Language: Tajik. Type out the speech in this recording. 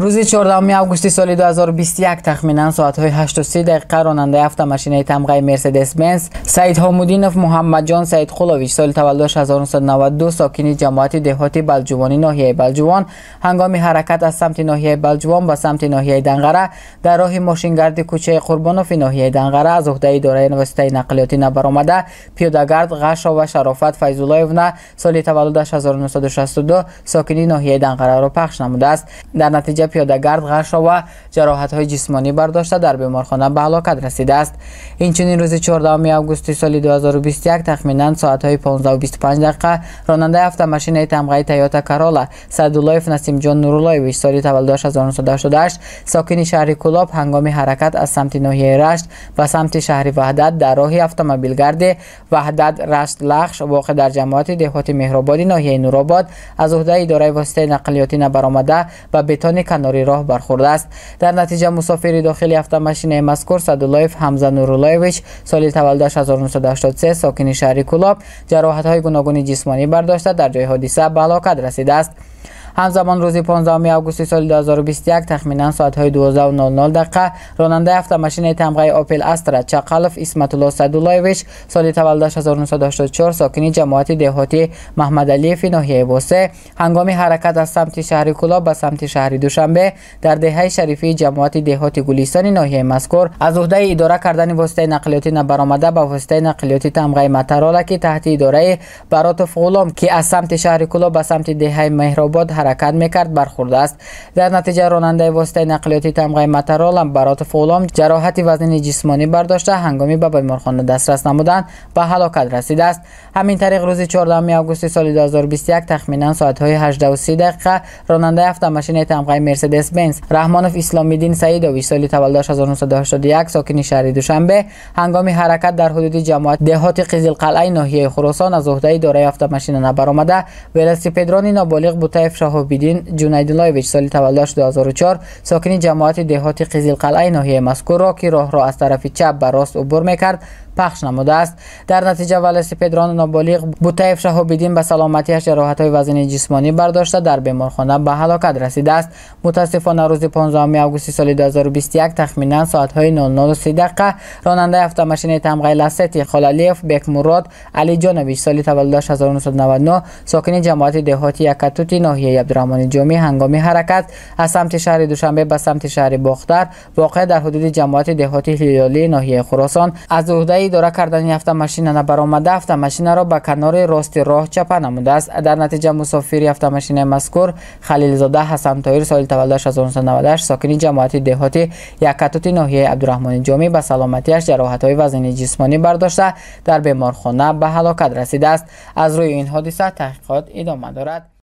Рӯзи 14 августи соли 2021 тахминан соатҳои 8:30 ронандаи автомашинаи тамғаи Мерседес-Бенз Саидҳомуддинов Муҳаммадҷон Саидқулович соли таваллудаш 1992 сокини ҷамоати деҳоти Балҷувони ноҳияи Балҷувон ҳангоми ҳаракат аз самти ноҳияи Балҷувон ба самти ноҳияи Данғара дар роҳи мошингарди кӯчаи Қурбонови ноҳияи Данғара аз уҳдаи идораи воситаи нақлиётӣ набаромада пиёдагард Ғашова Шарофат Файзуллоевна соли таваллудаш 1962 сокини ноҳияи Данғараро пахш намудааст. Дар натиҷа пиёдагард Ғашова ҷароҳатҳои ҷисмонӣ бардошта дар беморхона ба ҳалокат расидааст. Инчунин рӯзи 14 августи соли 2021 тахминан соатҳои 15:25 ронандаи автомашинаи тамғаи Тойота Карола Саъдуллоев Насимҷон Нуруллоевич соли таваллудаш 1988 сокини шаҳри Кӯлоб ҳангоми ҳаракат аз самти ноҳияи Рашт ба самти шаҳри Ваҳдат дар роҳи автомобилгарди Ваҳдат Рашт Лахш воқеъ дар ҷамоати деҳоти Меҳрободи ноҳияи Нуробод аз уҳдаи идораи воситаи нақлиётӣ набаромада ба бетони канори роҳ бархӯрдааст. Дар натиҷа мусофири дохили автомашинаи мазкур Саъдуллоев Ҳамза Нуруллоевич соли таваллудаш 1983 сокини шаҳри Кӯлоб ҷароҳатҳои гуногуни ҷисмонӣ бардошта дар ҷои ҳодиса ба ҳалокат расидааст. Ҳамзамон рӯзи 15 августи соли 2021 тахминан соатҳои 12:00 ронандаи автомашинаи тамғаи Опел Астра Чақалов Исматулло Саъдуллоевич соли таваллудаш 1984 сокини ҷамоати деҳоти Маҳмадалиеви ноҳияи Восе ҳангоми ҳаракат аз самти шаҳри Кӯлоб ба самти шаҳри Душанбе дар деҳаи Шарифии ҷамоати деҳоти Гулистони ноҳияи мазкур аз уҳдаи идора кардани воситаи нақлиётӣ набаромада ба воситаи нақлиёти тамғаи Матарола, ки таҳти идораи Баротов Ғулом, ки аз самти шаҳри Кӯлоб ба самти деҳаи Меҳробод ҳаракат мекард, бархӯрдааст. Дар натиҷа ронандаи воситаи нақлиёти тамғаи Матарола Баротов Ғулом ҷароҳати вазнини ҷисмонӣ бардошта ҳангоми ба беморхона дастрас намудан ба ҳалокат расидааст. Ҳамин тариқ рӯзи 14 августи соли 2021 тахминан соатҳои 18:30 ронандаи автомашинаи тамғаи Мерседес-Бенз Раҳмонов Исломиддин Саидович соли таваллудаш 1981 сокини шаҳри Душанбе ҳангоми ҳаракат дар ҳудуди ҷамоат деҳоти Қизилқалъаи ноҳияи Хуросон аз уҳдаи идораи автомашина набаромада велосипедрони ноболиғ Бутаев Шаҳобиддин Ҷунайдуллоевич соли таваллудаш 2004 сокини ҷамоати деҳоти Қизилқалъаи ноҳияи мазкурро, ки роҳро аз тарафи чап ба рост убур мекард, пахш намудааст. Дар натиҷа велосипедрони ноболиғ Бутаев Шаҳобиддин ба саломатиаш ҷароҳатҳои вазнини ҷисмонӣ бардошта дар беморхона ба ҳалокат расидааст. Мутаассифона рӯзи 15 августи соли 2021 тахминан соатҳои 00:30 ронандаи автомашинаи тамғаи Ласети Холалиев Бекмурод Алиҷонович соли таваллудаш 1999 сокини ҷамоати деҳоти Якатути ноҳияи Абдурраҳмони Ҷомӣ ҳангоми ҳаракат аз самти шаҳри Душанбе ба самти шаҳри Бохтар воқеъ дар ҳудуди ҷамоати деҳоти Ҳилолии ноҳияи Хуросон аз уҳдаи идора кардани автомашина набаромада автомашинаро ба канори рости роҳ чапа намудааст. Дар натиҷа мусофири автомашинаи мазкур Халилзода Ҳасантоир соли таваллудаш 1998 сокини ҷамоати деҳоти Якатути ноҳияи Абдурраҳмони Ҷомӣ ба саломатиаш ҷароҳатҳои вазнини ҷисмонӣ бардошта дар беморхона ба ҳалокат расидааст. Аз рӯи ин ҳодиса таҳқиқот идома дорад.